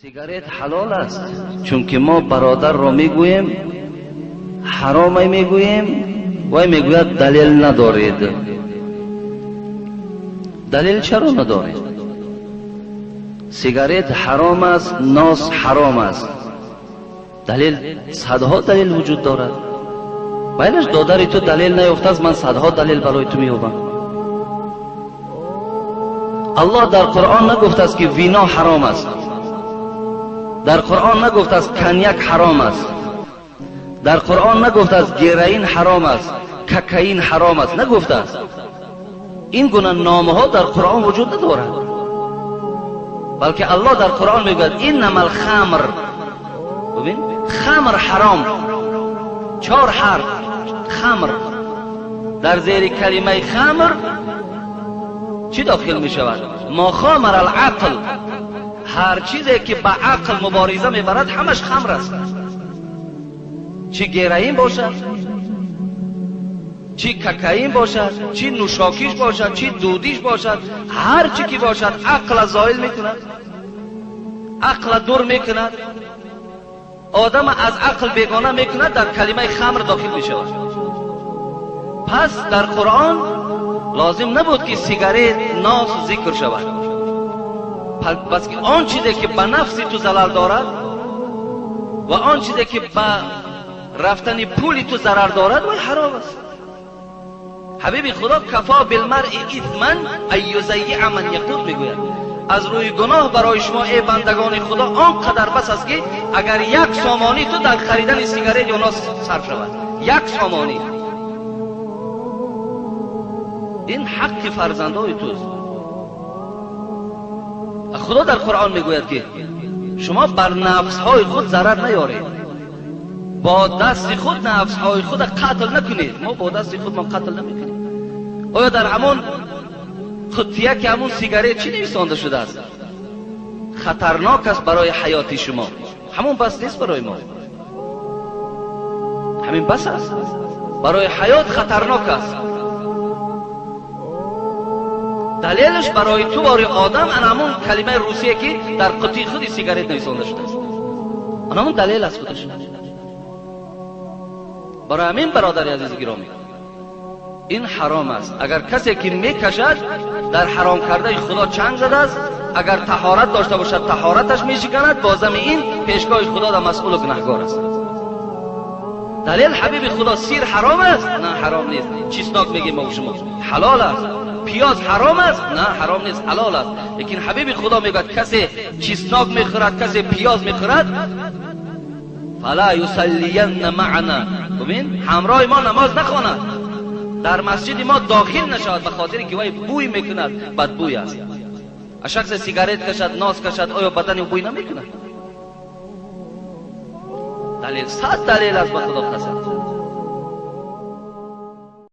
Сигарет ҳалол аст, чунки мо бародарро мегӯем, ҳаромай мегӯем, вай мегӯяд далел надоред. Далел чаро надоред? Сигарет ҳаром аст, нос ҳаром аст. Далел, садҳо далел вуҷуд дорад. Байлаш додари ту далел наёфтааст, ман садҳо далел барои ту меёбам. Аллоҳ дар Қуръон нагуфтааст, ки вино ҳаром аст. Дар Қуръон нагуфтааст, коньяк ҳаром аст. Дар Қуръон нагуфтааст, героин ҳаром аст, кокаин ҳаром аст. Нагуфтааст. Ин гуна номҳо дар Қуръон вуҷуд надорад. Балки Аллоҳ дар Қуръон мегӯяд: иннамал хамр. Бибин, хамр ҳаром. Чор ҳарф хамр. Дар зери калимаи хамр чӣ дохил мешавад? Ма хомар алақл. Ҳар чизе ки ба ақл мубориза мебарад, ҳамаш хамр аст. Чӣ героин бошад, чӣ кокаин бошад, чӣ нӯшокиш бошад, чӣ дудиш бошад, ҳар чӣ ки бошад, ақла зоил мекунад, ақла дур мекунад, одам аз ақл бегона мекунад, дар калимаи хамр дохил мешавад. Пас дар Қуръон лозим набуд, ки сигарет, нос зикр шавад. Пас ки он чизе ки ба нафси ту залал дорад ва он чизе ки ба рафтани пули ту зарар дорад, вай ҳаром аст. Ҳабиби Худо кафо билмаръи исман ан юзаййиа ман яқут мегӯяд. Аз рӯи гуноҳ барои шумо, эй бандагони Худо, он қадар бас аст, ки агар як сомонӣ ту дар харидани сигарет ё нос сарф шавад. Як сомонӣ. Ин ҳаққи фарзандои туст. Худо дар Қуръон мегӯяд, ки шумо бар нафсҳои худ зарар наёред. Бо дасти худ нафсҳои худро қатл накунед. Мо бо дасти худ мо қатл намекунем. Оё дар ҳамон қуттия, ки ҳамон сигарет, чӣ нависонда шудааст? Хатарнок аст барои ҳаёти шумо. Ҳамон бас нест барои мо? Ҳамин бас аст. Барои ҳаёт хатарнок аст. Далелаш барои ту бори одам ана ҳамон калимаи русие, ки дар қуттии худи сигарет нависонда шудааст. Ана ҳамон далел аст худаш. Барои ҳамин, бародари азизи гиромӣ, ин ҳаром аст. Агар касе ки мекашад, дар ҳаром кардаи Худо чанг задааст, агар таҳорат дошта бошад, таҳораташ мешиканад, бо зами ин пешгоҳи Худо дар масъулу гунаҳгор аст. Далел ҳабиби Худо: сир ҳаром аст? На, ҳаром нест. Чеснок мегем мо шумо. Ҳалол аст. Пиёз ҳаром аст? На, ҳаром нест, ҳалол аст. Лекин ҳабиби Худо мегӯяд: касе чеснок мехӯрад, касе пиёз мехӯрад, фала юсаллиянна маъна. Бибин, ҳамроҳи мо намоз нахонад. Дар масҷиди мо дохил нашавад, ба хотире ки вай бӯй мекунад, бадбӯй аст. А шахсе сигарет кашад, нос кашад, оё бадани ӯ бӯй намекунад? Далел, сад далел аст, ба Худо қасам.